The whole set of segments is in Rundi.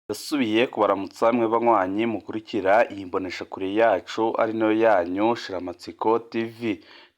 Ndasubiye kubaramutsa mwe banywanyi mukurikira iyi mboneshakure yacu ari nayo yanyu Shiramatsiko TV.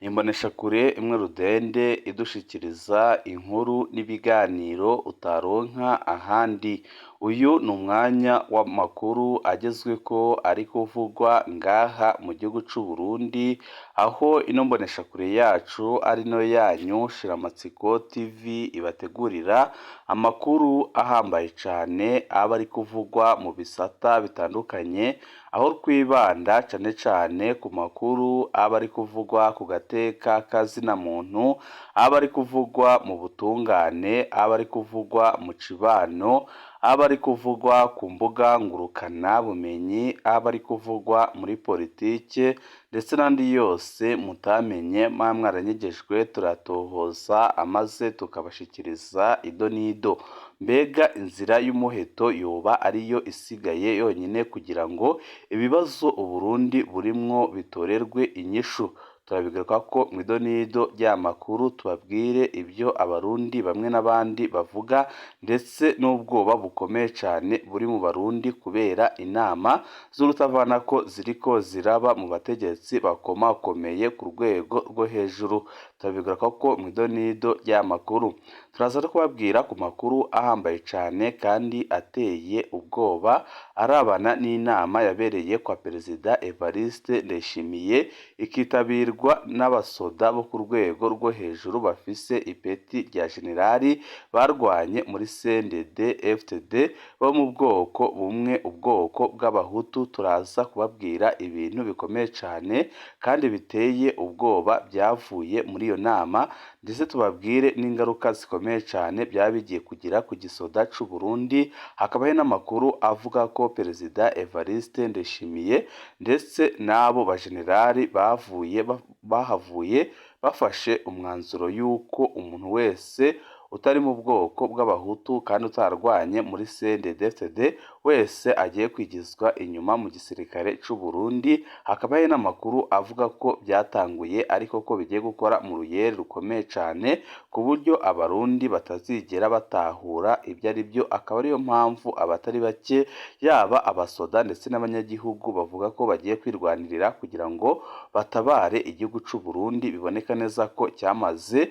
Ni imboneshakure imwe rudende idushikiriza inkuru n'ibiganiro utaronka ahandi. Uyu ni umwanya w'amakuru agezweko ari kuvugwa ngaha mu gihugu c'u Burundi, aho ino mboneshakure yacu ari nayo yanyu Shiramatsiko TV ibategurira amakuru ahambaye cane aba ari kuvugwa mu bisata bitandukanye, aho twibanda cane cane ku makuru aba ari kuvugwa ku gateka kazina muntu, aba ari kuvugwa mu butungane, aba ari kuvugwa mu cibano, aba ari kuvugwa ku mbuga ngurukana bumenyi, aba ari kuvugwa muri politike ndetse n'andi yose mutamenye muba mwaranyegejwe turatohoza amaze tukabashikiriza ido n'ido. Mbega inzira y'umuheto yoba ariyo isigaye yonyine kugira ngo ibibazo Uburundi burimwo bitorerwe inyishu? Turabigarukako mw'ido n'ido ry'aya makuru tubabwire ibyo Abarundi bamwe n'abandi bavuga ndetse n'ubwoba bukomeye cane buri mu Barundi kubera inama z'urutavanako ziriko ziraba mu bategetsi bakomakomeye ku rwego rwo hejuru. Turabigarukako mw'ido n'ido ry'aya makuru. Turaza no kubabwira ku makuru ahambaye cane kandi ateye ubwoba arabana n'inama yabereye kwa Perezida Evariste Ndayishimiye, ikitabirwa n'abasoda bo ku rwego rwo hejuru bafise ipeti rya generali barwanye muri CNDD FDD bo mu bwoko bumwe, ubwoko bw'Abahutu. Turaza kubabwira ibintu bikomeye cane kandi biteye ubwoba byavuye muri iyo nama, ndetse tubabwire n'ingaruka zikomeye cane byaba bigiye kugira ku gisoda c'u Burundi. Hakaba hari n'amakuru avuga ko Perezida Evariste Ndayishimiye ndetse n'abo bajenerali bavuye bahavuye bafashe umwanzuro y'uko umuntu wese utari mu bwoko bw'Abahutu kandi utarwanye muri CNDD-FDD wese agiye kwigizwa inyuma mu gisirikare c'u Burundi. Hakaba hari n'amakuru avuga ko byatanguye ariko ko bigiye gukora mu ruyeri rukomeye cane ku buryo Abarundi batazigera batahura ibyo ari byo, akaba ariyo mpamvu abatari bake yaba abasoda ndetse n'abanyagihugu bavuga ko bagiye kwirwanirira kugira ngo batabare igihugu c'u Burundi biboneka neza ko cyamaze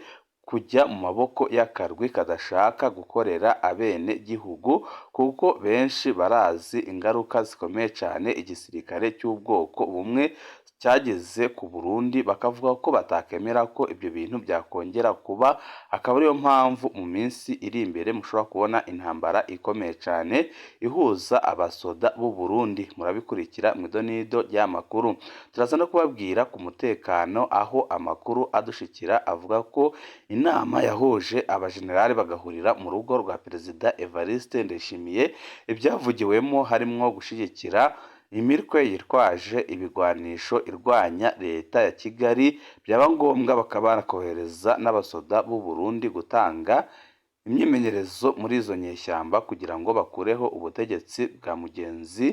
kujya mu maboko y'akarwi kadashaka gukorera abene gihugu, kuko benshi barazi ingaruka zikomeye cane igisirikare cy'ubwoko bumwe cyageze ku Burundi, bakavuga ko batakemera ko ibyo bintu byakongera kuba, akaba ariyo mpamvu mu minsi iri imbere mushobora kubona intambara ikomeye cane ihuza abasoda b'u Burundi. Murabikurikira mw'ido n'ido ry'aya makuru. Turaza no kubabwira ku mutekano, aho amakuru adushikira avuga ko inama yahuje abajenerali bagahurira mu rugo rwa Perezida Evariste Ndayishimiye, ibyavugiwemo harimwo gushigikira imitwe yitwaje ibigwanisho irwanya leta ya Kigali, byaba ngombwa bakaba bakohereza n'abasoda b'u Burundi gutanga imyimenyerezo muri izo nyeshyamba kugira ngo bakureho ubutegetsi bwa mugenzi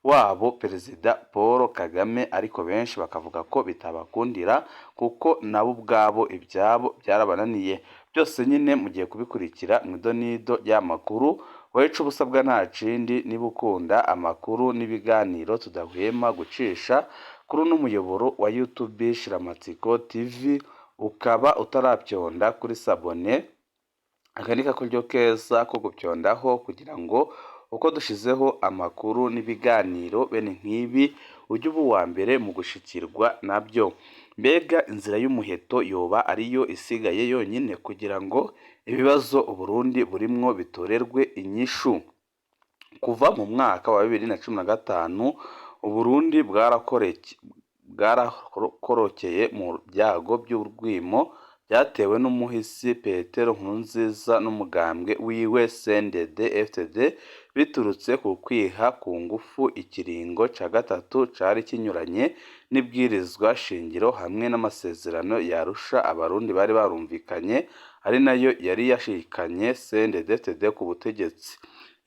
wabo Perezida Paul Kagame, ariko benshi bakavuga ko bitabakundira kuko nabo ubwabo ibyabo byarabananiye. Byose nyine mugiye kubikurikira mu idonido ry'amakuru. Wowe ico ubusabwa nta kindi, niba ukunda amakuru n'ibiganiro tudahwema gucisha kuri uno muyoboro wa YouTube Shiramatsiko TV, ukaba utaravyonda kuri s'abonner, aka ni kakuryo keza ko gupyondaho kugira ngo uko dushizeho amakuru n'ibiganiro bene nk'ibi ujye uba uwa mbere mu gushikirwa nabyo. Mbega inzira y'umuheto yoba ariyo isigaye yonyine kugira ngo ibibazo Uburundi burimwo bitorerwe inyishu? Kuva mu mwaka wa 2015 Uburundi bwarakorokeye mu byago by'urwimo byatewe n'umuhisi Petero Nkurunziza n'umugambwe wiwe CNDD FDD, biturutse ku kwiha ku ngufu ikiringo ca gatatu cari kinyuranye n'ibwirizwa shingiro hamwe n'amasezerano ya Arusha Abarundi bari barumvikanye, ari nayo yari yashikanye CNDD FDD ku butegetsi.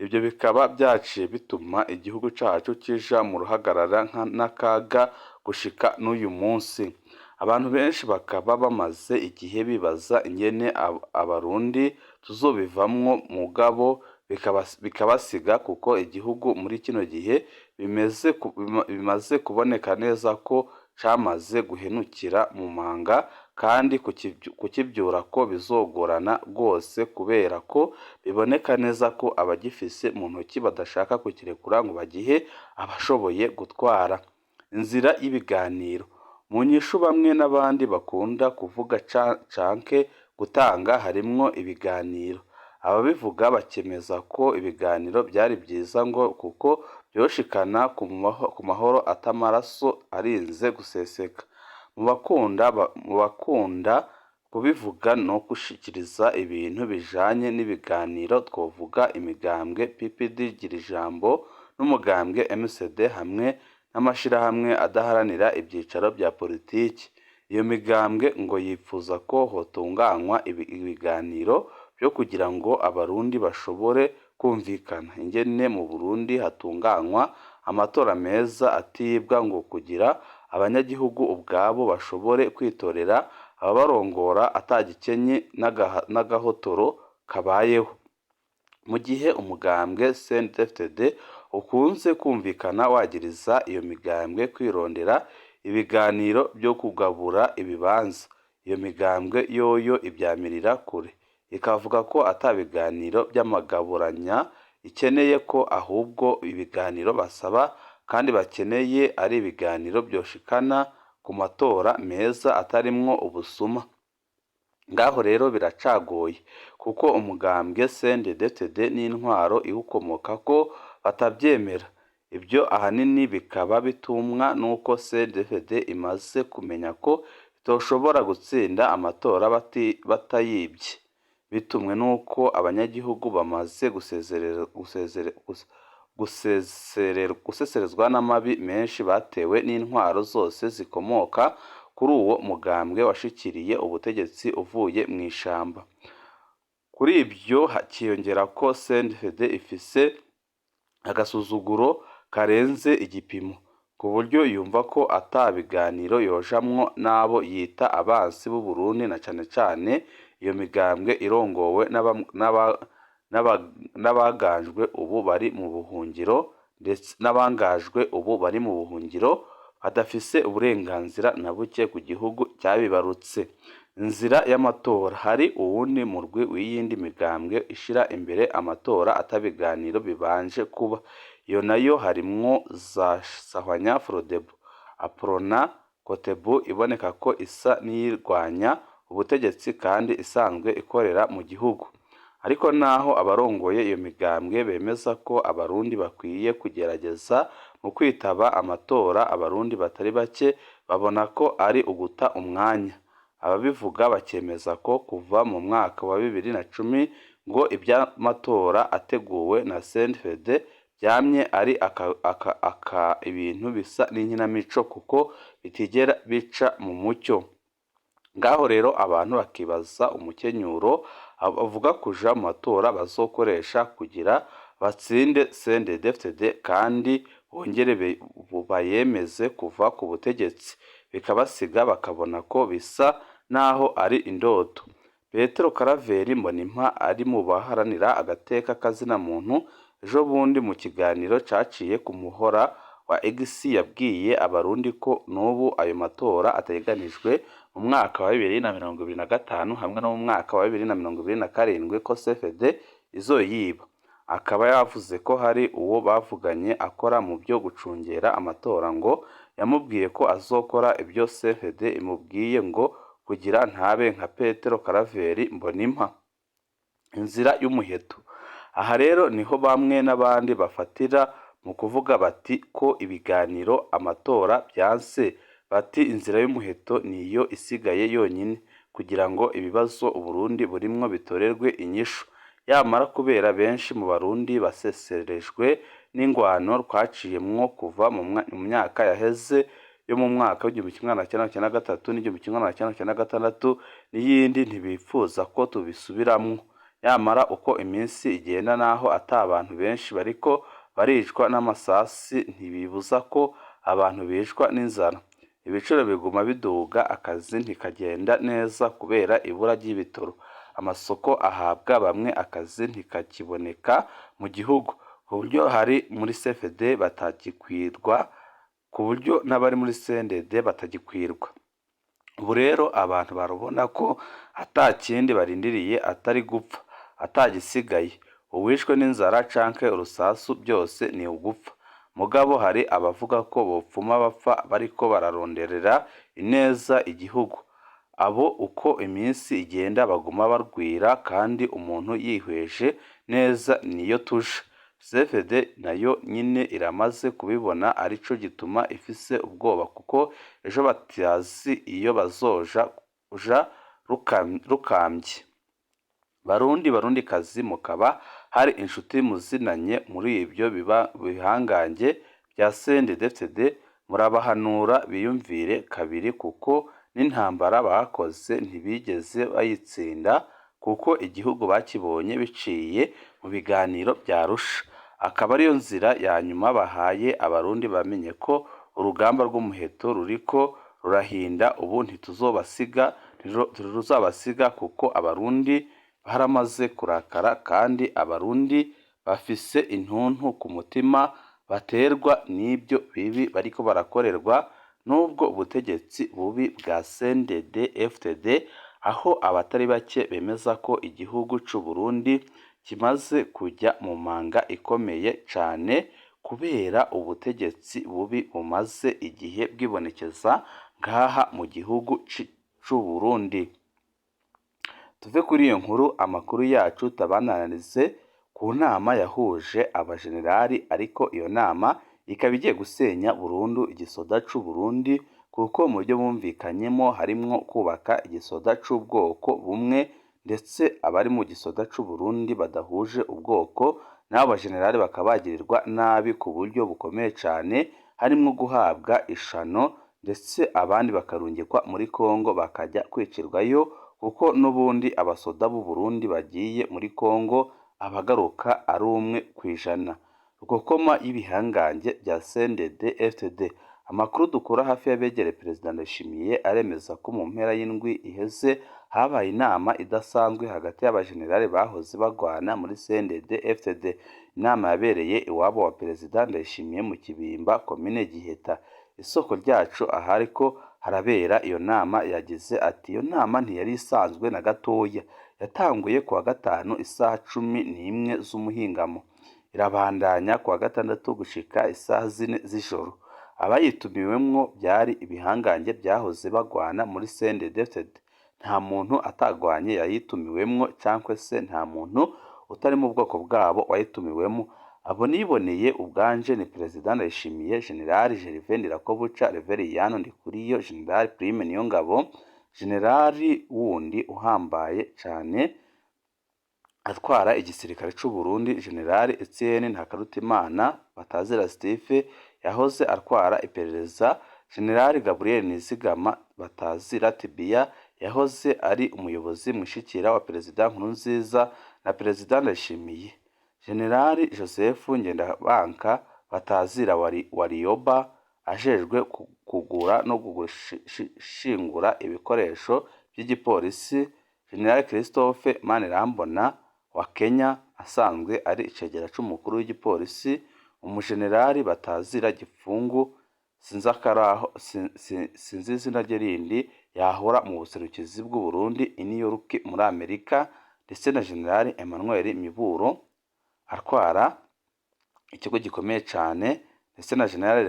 Ibyo bikaba byaciye bituma igihugu cacu kija mu ruhagarara n'akaga gushika n'uyu munsi. Abantu benshi bakaba bamaze igihe bibaza ingene Abarundi tuzobivamwo, mugabo bikabasiga kuko igihugu muri kino gihe bimaze kuboneka neza ko camaze guhenukira mu manga, kandi kukivyura ko bizogorana rwose kubera ko biboneka neza ko abagifise mu ntoki badashaka kukirekura ngo bagihe abashoboye gutwara. Inzira y'ibiganiro mu nyishu bamwe n'abandi bakunda kuvuga canke gutanga harimwo ibiganiro. Ababivuga bakemeza ko ibiganiro vyari vyiza ngo kuko vyoshikana ku mahoro atamaraso arinze guseseka. Mu bakunda kubivuga no gushikiriza ibintu bijanye n'ibiganiro twovuga imigambwe PPD Girijambo n'umugambwe MSD hamwe n'amashirahamwe adaharanira ivyicaro vya politiki. Iyo migambwe ngo yipfuza ko hotunganywa ibiganiro vyo kugira ngo abarundi bashobore kumvikana ingene mu Burundi hatunganywa amatora meza atibwa ngo kugira abanyagihugu ubwabo bashobore kwitorera ababarongora atagikenye n'agahotoro kabayeho. Mu gihe umugambwe CNDD-FDD ukunze kumvikana wagiriza iyo migambwe kwirondera ibiganiro vyo kugabura ibibanza, iyo migambwe yoyo ivyamirira kure, ikavuga ko ata biganiro vy'amagaburanya ikeneye, ko ahubwo ibiganiro basaba kandi bakeneye ari ibiganiro vyoshikana ku matora meza atarimwo ubusuma. Ngaho rero biracagoye kuko umugambwe CNDD-FDD n'intwaro iwukomokako batavyemera. Ivyo ahanini bikaba bitumwa n'uko CNDD-FDD imaze kumenya ko itoshobora gutsinda amatora batayivye, bitumwe n'uko abanyagihugu bamaze guseserezwa n'amabi menshi batewe n'intwaro zose zikomoka kuri uwo mugambwe washikiriye ubutegetsi uvuye mw'ishamba. Kuri ivyo hakiyongera ko CNDD-FDD ifise agasuzuguro karenze igipimo, ku buryo yumva ko ata biganiro yojamwo n'abo yita abansi b'Uburundi, na cane cane iyo migambwe irongowe n'abagajwe ubu bari mu buhungiro, ndetse n'abangajwe ubu bari mu buhungiro badafise uburenganzira na buke ku gihugu cyabibarutse. Inzira y'amatora. Hari uwundi murwi w'iyindi migambwe ishira imbere amatora atabiganiro bibanje kuba. Iyo nayo harimwo za Sahwanya Frodebu, Aprona, Kotebu iboneka ko isa n'iyirwanya ubutegetsi kandi isanzwe ikorera mu gihugu. Ariko naho abarongoye iyo migambwe bemeza ko abarundi bakwiye kugerageza mu kwitaba amatora, abarundi batari bake babona ko ari uguta umwanya. Ababivuga bakemeza ko kuva mu mwaka wa 2010 ngo ivy'amatora ateguwe na CNDD-FDD vyamye ari ibintu bisa n'inkinamico kuko bitigera bica mu mucyo. Ngaho rero abantu bakibaza umukenyuro abavuga kuja mu matora bazokoresha kugira batsinde CNDD-FDD kandi bongere bayemeze kuva ku butegetsi, bikabasiga bakabona ko bisa naho ari indoto. Petero Karaveri Mbonimpa ari mu baharanira agateka kazina muntu, ejo bundi mu kiganiro caciye ku muhora wa X yabwiye abarundi ko n'ubu ayo matora ategekanijwe mu mwaka wa 2025 hamwe no mu mwaka wa 2027 ko CFD izoyiba. Akaba yavuze ko hari uwo bavuganye akora mu byo gucungera amatora ngo yamubwiye ko azokora ibyo CFD imubwiye ngo kugira ntabe nka Petero Karaveri Mbonimpa. Inzira y'umuheto. Aha rero niho bamwe n'abandi bafatira mu kuvuga bati ko ibiganiro amatora byanse, bati inzira y'umuheto niyo isigaye yonyine kugira ngo ibibazo Uburundi burimwo bitorerwe inyishu. Yamara kubera benshi mu barundi baseserejwe n'ingwano twaciyemwo kuva mu myaka yaheze yo mu mwaka w'1993 n'1996 n'iyindi, ntibipfuza ko tubisubiramwo. Yamara uko iminsi igenda naho ata bantu benshi bariko baricwa n'amasasi, ntibibuza ko abantu bicwa n'inzara. Ibiciro biguma biduga, akazi ntikagenda neza kubera ibura ry'ibitoro. amasoko ahabwa bamwe, akazi ntikakiboneka mu gihugu, ku buryo hari muri CFD batagikwirwa, ku buryo n'abari muri CNDD batagikwirwa. Ubu rero abantu barabona ko ata kindi barindiriye atari gupfa, atagisigaye. Uwishwe n'inzara canke urusasu byose ni ugupfa. Mugabo hari abavuga ko bopfuma bapfa bariko bararonderera ineza igihugu. Abo uko iminsi igenda baguma barwira, kandi umuntu yihweje neza niyo tuja. CFD nayo nyene iramaze kubibona, arico gituma ifise ubwoba kuko ejo batazi iyo bazoja kuja rukamvye. Barundi, barundikazi, mukaba hari inshuti muzinanye muri ivyo bihangange vya CNDD-FDD, murabahanura biyumvire kabiri, kuko n'intambara bakoze ntibigeze bayitsinda, kuko igihugu bakibonye biciye mu biganiro vya Arusha, akaba ariyo nzira ya nyuma bahaye abarundi. Bamenye ko urugamba rw'umuheto ruriko rurahinda ubu, ntituzobasiga, ntiruzabasiga, kuko abarundi baramaze kurakara, kandi abarundi bafise intuntu ku mutima baterwa n'ibyo bibi bariko barakorerwa n'ubwo butegetsi bubi bwa CNDD FDD, aho abatari bake bemeza ko igihugu c'u Burundi kimaze kujya mu manga ikomeye cane kubera ubutegetsi bubi bumaze igihe bwibonekeza ngaha mu gihugu c'u Burundi. Tuve kuri iyo nkuru, amakuru yacu tabananirize ku nama yahuje abajenerali, ariko iyo nama ikaba igiye gusenya burundu igisoda c'u Burundi, kuko mu byo bumvikanyemo harimwo kubaka igisoda c'ubwoko bumwe, ndetse abari mu gisoda c'u Burundi badahuje ubwoko n'abo bajenerali bakaba bagirirwa nabi ku buryo bukomeye cane, harimwo guhabwa ishano, ndetse abandi bakarungikwa muri Kongo bakajya kwicirwayo, kuko n'ubundi abasoda b'u Burundi bagiye muri Kongo abagaruka ari 1%. Rukokoma y'ibihangange bya CNDD FDD. Amakuru dukura hafi y'abegereye Perezida Ndayishimiye aremeza ko mu mpera y'indwi iheze habaye inama idasanzwe hagati y'abajenerali bahoze bagwana muri CNDD FDD. Inama yabereye iwabo wa Perezida Ndayishimiye mu Kibimba, komine Giheta. Isoko ryacu ahariko harabera iyo nama yagize ati: "Iyo nama ntiyari isanzwe na gatoya. Yatanguye kuwa gatanu isaha 11 z'umuhingamo, irabandanya kuwa gatandatu gushika isaha 4 z'ijoro. Abayitumiwemwo byari ibihangange byahoze bagwana muri CNDD-FDD. Nta muntu atagwanye yayitumiwemwo, cankwe se nta muntu utari mu bwoko bwabo wayitumiwemo. Abo niboneye ubwanje ni Perezida Ndayishimiye, General Gervais Ndirakobuca, Reveriyano Ndikuriyo, General Prime Niyongabo, General wundi uhambaye cane atwara igisirikare c'u Burundi, General Etienne Ntakarutimana batazira Steve yahoze atwara iperereza, General Gabriel Nizigama batazira Tibia yahoze ari umuyobozi mwishikira wa Perezida Nkurunziza na Perezida Ndayishimiye, General Joseph Ngendabanka batazira Warioba ajejwe kugura no gushingura ibikoresho by'igipolisi, General Christophe Manirambona wa Kenya asanzwe ari icegera c'umukuru w'igipolisi, umujenerali batazira Gipfungu, sinzi izina rye rindi, yahora mu buserukizi bw'u Burundi i New York muri Amerika, ndetse na General Emmanuel Miburo atwara ikigo gikomeye cane, ndetse na General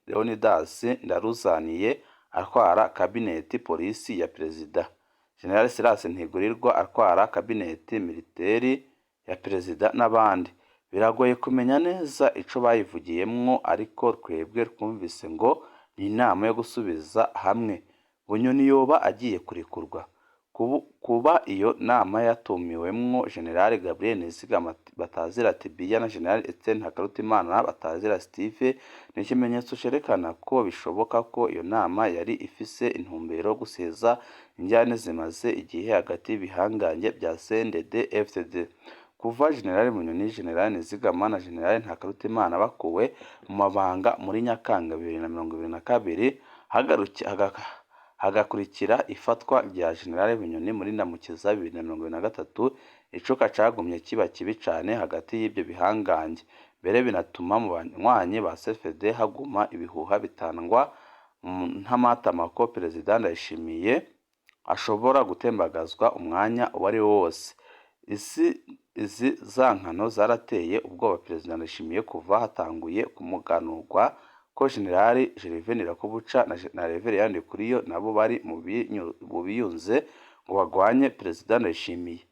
Leonidas Ndaruzaniye atwara kabineti polisi ya Perezida, General Silas Ntigurirwa atwara kabineti militeri ya Perezida n'abandi. Biragoye kumenya neza ico bayivugiyemwo, ariko twebwe twumvise ngo ni inama yo gusubiza hamwe. Bunyoni yoba agiye kurekurwa. Kuba iyo nama yatumiwemwo General Gabriel Nizigama batazira Tibia na General Etienne Ntakarutimana batazira Steve ni ikimenyetso cerekana ko bishoboka ko iyo nama yari ifise intumbero yo guseza indyane zimaze igihe hagati y'ibihangange bya CNDD FDD. Kuva General Bunyoni, General Nizigama na General Ntakarutimana bakuwe mu mabanga muri Nyakanga 2022, Hagakurikira ifatwa rya General Bunyoni muri Ndamukiza 2023, icuka cagumye kiba kibi cane hagati y'ivyo bihangange, mbere binatuma mu banywanyi ba CFD haguma ibihuha bitangwa ntamatama ko Perezida Ndayishimiye ashobora gutembagazwa umwanya uwariwo wose. Izi zankano zarateye ubwoba Perezida Ndayishimiye kuva hatanguye kumuganurwa ko General Gervais Ndirakobuca na Reverien Ndikuriyo nabo bari mu biyunze ngo bagwanye Perezida Ndayishimiye.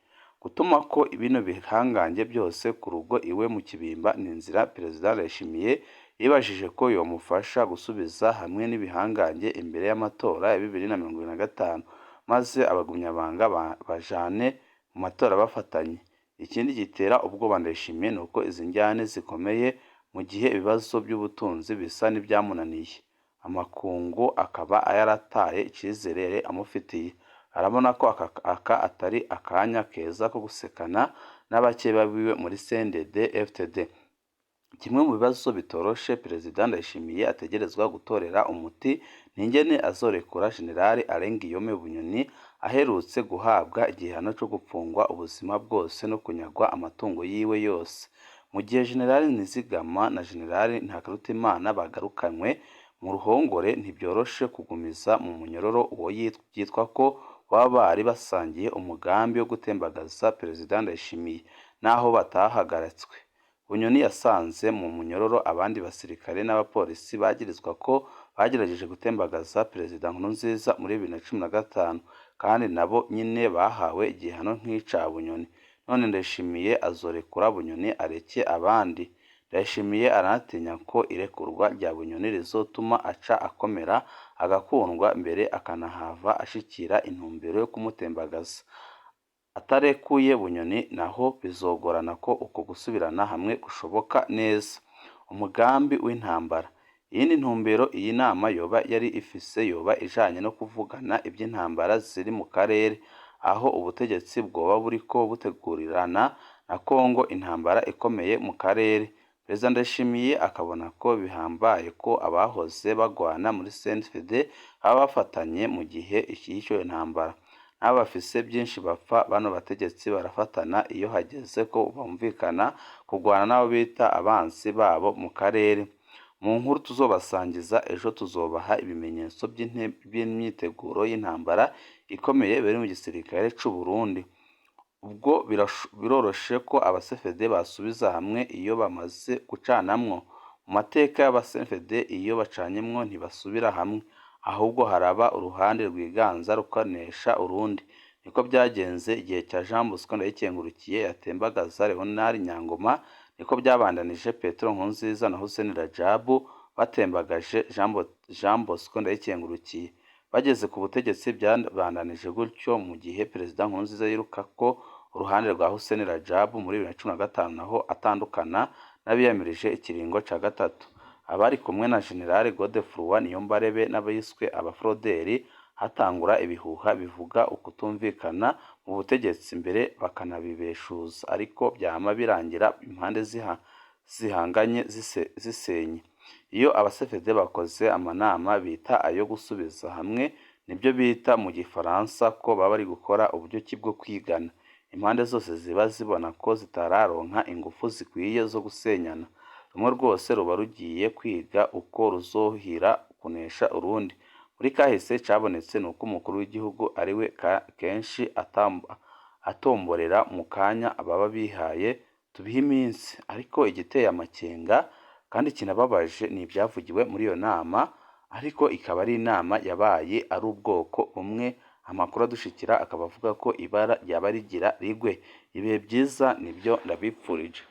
Gutuma ko bino bihangange byose ku rugo iwe mu Kibimba ni inzira Perezida Ndayishimiye yibajije ko yomufasha gusubiza hamwe n'ibihangange imbere y'amatora ya 2025, maze abagumyabanga bajane mu matora bafatanye. Ikindi gitera ubwoba Ndayishimiye ni uko izi njyane zikomeye mu gihe ibibazo by'ubutunzi bisa n'ibyamunaniye, amakungu akaba yarataye icizere yari amufitiye. Arabona ko aka atari akanya keza ko gusekana n'abakeba biwe muri CNDD FDD. Kimwe mu bibazo bitoroshe Perezida Ndayishimiye ategerezwa gutorera umuti ni ingene azorekura General Alain Guillaume Bunyoni aherutse guhabwa igihano co gupfungwa ubuzima bwose no kunyagwa amatungo yiwe yose. Mu gihe General Nizigama na General Ntakarutimana bagarukanywe mu ruhongore, ntibyoroshe kugumiza mu munyororo uwo vyitwa ko baba bari basangiye umugambi wo gutembagaza Perezida Ndayishimiye, naho batahagaritswe. Bunyoni yasanze mu munyororo abandi basirikare n'abapolisi bagirizwa ko bagerageje gutembagaza Perezida Nkurunziza muri 2015, kandi nabo nyene bahawe igihano nk'ica Bunyoni. None Ndayishimiye azorekura Bunyoni areke abandi? Ndayishimiye aranatinya ko irekurwa rya Bunyoni rizotuma aca akomera agakundwa, mbere akanahava ashikira intumbero yo kumutembagaza. Atarekuye Bunyoni naho bizogorana ko uko gusubirana hamwe gushoboka neza. Umugambi w'intambara. Iyindi ntumbero iyi nama yoba yari ifise yoba ijanye no kuvugana ivy'intambara ziri mu karere, aho ubutegetsi bwoba buriko butegurirana na Kongo intambara ikomeye mu karere. Perezida Ndayishimiye akabona ko bihambaye ko abahoze bagwana muri CNDD baba bafatanye mu gihe c'iyo ntambara. N'abo bafise vyinshi bapfa, bano bategetsi barafatana iyo hageze ko bumvikana kugwana n'abo bita abansi babo mu karere. Mu nkuru tuzobasangiza ejo tuzobaha ibimenyetso vy'imyiteguro y'intambara ikomeye biri mu gisirikare c'u Burundi. Ubwo biroroshe ko aba CFD basubiza hamwe iyo bamaze gucanamwo. Mu mateka y'aba CFD iyo bacanyemwo ntibasubira hamwe, ahubwo haraba uruhande rwiganza rukanesha urundi. Niko vyagenze igihe ca Jean Bosco Ndayikengurukiye yatembagaza Leonard Nyangoma, niko vyabandanije Petero Nkurunziza na Hussein Rajabu batembagaje Jean Bosco Ndayikengurukiye. Bageze ku butegetsi vyabandanije gutyo mu gihe Perezida Nkurunziza yirukako uruhande rwa Hussein Rajabu muri 2015, naho atandukana n'abiyamirije ikiringo ca gatatu. Abari kumwe na General Godefroid Niyombare n'abiswe abafroderi, hatangura ibihuha bivuga ukutumvikana mu butegetsi, mbere bakanabibeshuza, ariko vyama birangira impande zihanganye zisenye. Iyo aba CFD bakoze amanama bita ayo gusubiza hamwe, nibyo bita mu gifaransa ko baba bari gukora uburyo bwo kwigana. Impande zose ziba zibona ko zitararonka ingufu zikwiye zo gusenyana. Rumwe rwose ruba rugiye kwiga uko ruzohira kunesha urundi. Muri kahise cabonetse nuko umukuru w'igihugu ariwe kenshi atomborera mu kanya baba bihaye tubihe iminsi. Ariko igiteye amakenga kandi kinababaje ni ivyavugiwe muri iyo nama, ariko ikaba ari inama yabaye ari ubwoko bumwe. Amakuru adushikira akaba avuga ko ibara ryaba rigira rigwe. Ibihe vyiza nivyo ndabipfurije.